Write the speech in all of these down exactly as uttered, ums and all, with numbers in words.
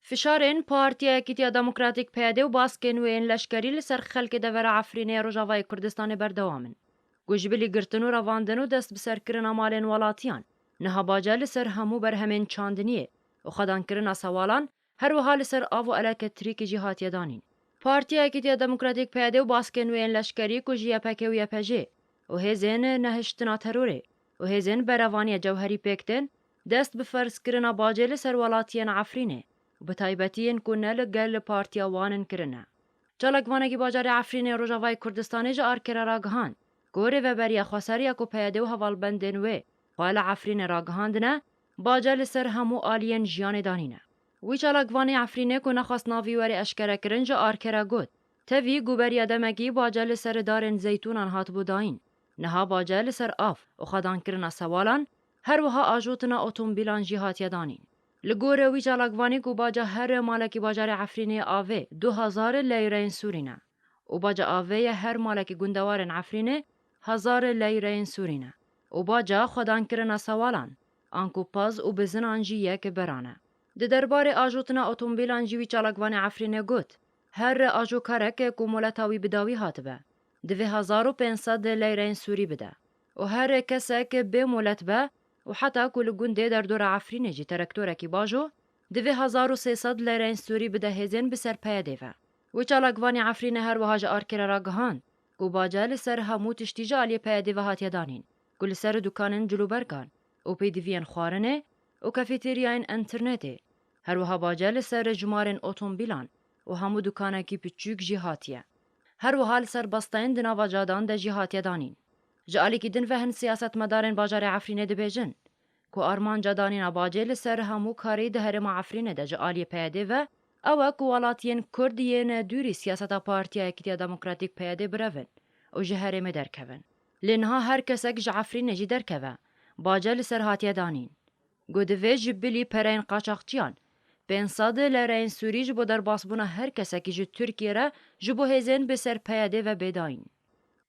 Fişarên Partiya Yekîtiya Demokratîk P Y D û baskên wê yên leşkerî li ser xelkê devera Efrînê ya Rojavayê Kurdistanê berdewam in, ku ji bilî girtin û revandin û dest bi serkirina malên welatiyan, niha bace li ser hemû berhemên çandiniyê û xwedankirina sewalan, her wiha li ser av û elektrîkê jî hatiye danîn. Partiya Yekîtiya Demokratîk P Y D û baskên wê yên leşkerî ku ji Y P G û Y P J û hêzên nehiştina terorê û hêzên berevaniya cewherî pêk tên, dest bi ferzkirina bacê li ser welatiyên Efrînê û bi taybetî yên ku ne li gel partiya wan in kirine. Çalakvanekî bajarê Efrînê Rojavayê Kurdistanê ji Arkerê ragihand ku rêveberiya xweser ya ku P Y D û hevalbendên wê xwe li Efrînê ragihandine, bace li ser hemû aliyên jiyanê danîne. Wî çalakvanê Efrînê ku nexwest navî were eşkerekirin ji Arkerê got, tevî ku beriya demekî bace li ser darên zeytûnan hatibû dayîn, niha bace li ser av û xwedankirina sewalan, her wiha ajotina otomobîlan jî hatiye danîn. Li gorî wî çalakvanî ku baca her malekî bajarê Efrînê avê du hezar leyreyên Sûrî ne û baca avê ya her malekî gundewarên Efrînê hezar leyreyên Sûrî ne û baca xwedankirina sewalan, anku paz û bizinan jî yek beran e. Di derbarê ajotina otomobîlan jî wî çalakvanê Efrînê got, her ajokarek ku moleta wî bi dawî hatibe, divê hezar û pênc sed leyreyên Sûrî bide û her kesek bê molet be û heta ku li gundê derdora Efrînê jî terektorekî bajo, divê hezar û sê sed leyreyên Sûrî bide hêzên bi ser P Y D ve. Wî çalakvanê Efrînê her wiha ji Arkerê ragihand ku bace li ser hemû tiştî ji aliyê P Y D ve hatiye danîn, ku li ser dukanên cilûbergan û pêdiviyên xwarinê û kafeteryayên înternetê, her wiha bace li ser jimarên otomobîlan û hemû dukanekî piçûk jî hatiye. Her wiha li ser basteyên di nava cadan de jî hatiye danîn. Ji alîkî din ve hin siyasetmedarên bajarê Efrînê dibêjin ku armanca danîna bacê li ser hemû karî di herêma Efrînê de ji aliyê P Y D ve ew e ku welatiyên Kurd yên dûrî siyaseta Partiya Yekîtiya Demokratîk P Y D birevin û ji herêmê derkevin. Lê niha her kesek ji Efrînê jî derkeve, bace li ser hatiye danîn. Got divê ji bilî pereyên qaçaxçiyan pênc sed leyreyên Sûrî ji bo derbasbûna her kesekî ji Tirkiyê re ji bo hêzên bi ser P Y D ve bê dayîn.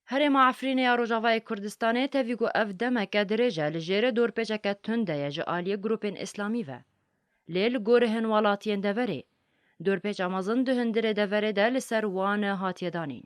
Herêma Efrînê ya Rojavayê Kurdistanê tevî ku ev demeke dirêj e li jêrê dorpêçeke tund de ye ji aliyê grûpên îslamî ve. Lê li gorî hin welatiyên deverê, dorpêça mezin di hundirê deverê de li ser wan hatiye danîn.